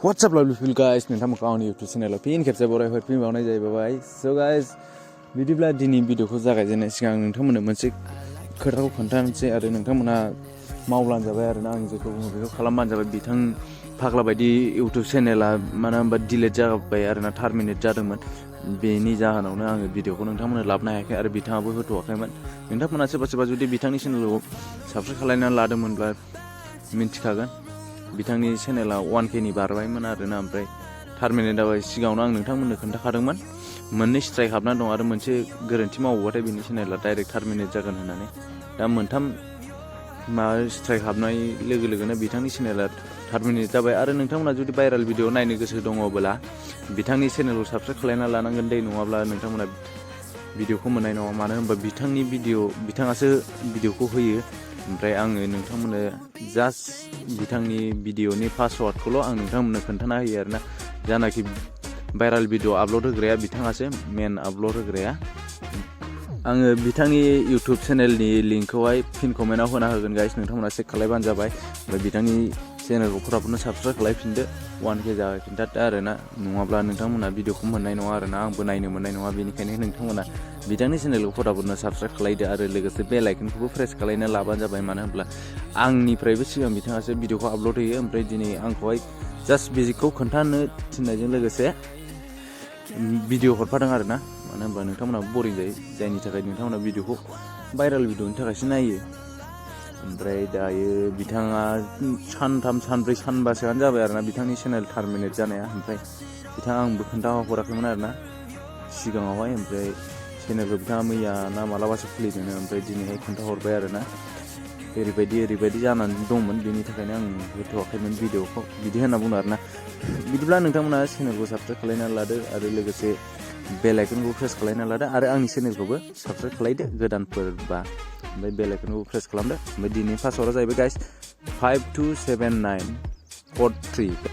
What's up lovely guys, नोंथांमोनखौ आंनि YouTube चेनेलाव फिन खेबसे बरायहर फिन बावनाय जाबाय। So guys, बिदिब्ला दिनै भिडिअखौ जागायजेननाय सिगां नोंथांमोननो मोनसे खोथाखौ खोन्थानोसै आरो नोंथांमोना मावब्लानो जाबाय आरो ना आं जेखौ बुङो बेखौ खालामबानो जाबाय। बिथां फाग्ला बायदि YouTube चेनेला मानो होनबा डिलीट जाबाय आरो ना टार्मिनेट जादोंमोन। बेनि जाहोनावनो आङो भिडिअखौ नोंथांमोननो लाबोनो हायाखै आरो बिथाङाबो होथ'वाखैमोन। नोंथांमोना सोरबा जुदि बिथांनि चेनेलखौ साबस्क्राइब खालामनानै लादोंमोनब्ला मिन्थिखागोन। बिथांनि चेनेला 1K नि बारबायमोन आरोना ओमफ्राय टार्मिनेट जाबाय। सिगाङावनो आं नोंथांमोननो खोन्थाखादोंमोन मोननै स्ट्राइक हाबनानै दं आरो मोनसे गोरोन्थि मावोबाथाय बिनि चेनेला डाइरेक्ट टार्मिनेट जागोन होननानै। दा मोनथाम स्ट्राइक हाबनाय लोगो लोगोनो बिथांनि चेनेला टार्मिनेट जाबाय आरो नोंथांमोना जुदि भाइरेल भिडिअ नायनो गोसो दङब्ला बिथांनि चेनेलखौ साबस्क्राइब खालामना लानांगोन दै, नङाब्ला नोंथांमोना भिडिअखौ मोननाय नङा। मानो होनबा बिथाङासो भिडिअखौ होयो। ओमफ्राय आङो नोंथांमोननो जास्ट बिथांनि भिडिअनि पासवार्डखौल' आं नोंथांमोननो खोन्थाना होयो आरोना। जानाखि भाइरेल भिडिअ आपल'ड होग्राया बिथाङासो मेन आपल'ड होग्राया। आङो बिथांनि इउटुब चेनेलनि लिंकखौहाय पिन कमेन्टआव होना होगोन गाइस, नोंथांमोना चेक खालामबानो जाबाय। ओमफ्राय बिथांनि चेनेलखौ फटाफटनो साबस्क्राइब खालामफिनदो, 1K जाफिनथारदो आरोना, नङाब्ला नोंथांमोना भिडिअखौ मोननाय नङा आरोना, आंबो नायनो मोननाय नङा। बेनिखायनो नोंथांमोना बिथांनि चेनेलखौ फटाफटनो साबस्क्राइब खालामदो आरो लोगोसे बेल आइकनखौबो प्रेस खालामना लाबानो जाबाय। मानो होनब्ला आंनिफ्रायबो सिगां बिथाङासो भिडिअखौ आपल'ड होयो। ओमफ्राय दिनै आंखौहाय जास्ट बेजिकखौ खोन्थानो थिननायजों लोगोसे भिडिअ हरफादों आरोना। मानो होनबा नोंथांमोनाबो बरिं जायो, जायनि थाखाय नोंथांमोना भिडिअखौ भाइरेल भिडिअनि थाखायसो नायो। ओमफ्राय दायो बिथाङा सानथाम सानब्रै सानबासोआनो जाबाय आरोना बिथांनि चेनेल टार्मिनेट जानाया। ओमफ्राय बिथाङा आंबो खोन्थाहराखैमोन आरोना सिगाङावहाय। ओमफ्राय चेनेलखौ बिथाङा मैया ना मालाबासो खुलिदोंनो, ओमफ्राय दिनैहाय खोन्थाहरबाय आरोना ओरैबायदि जानानै दंमोन, बेनि थाखायनो आं होथ'वाखैमोन भिडिअखौ, बिदि होनना बुंदों आरोना। बिदिब्ला नोंथांमोना चेनेलखौ साबस्क्राइब खालामनानै लादो आरो लोगोसे बेल आइकनखौ प्रेस खालामनानै लादो आरो आंनि चेनेलखौबो साबस्क्राइब खालामदो गोदानफोरबा। ओमफ्राय बेल आइकनखौ प्रेस खालामदो। ओमफ्राय दिनै पासवार्डआ जाहैबाय गाइस 527943।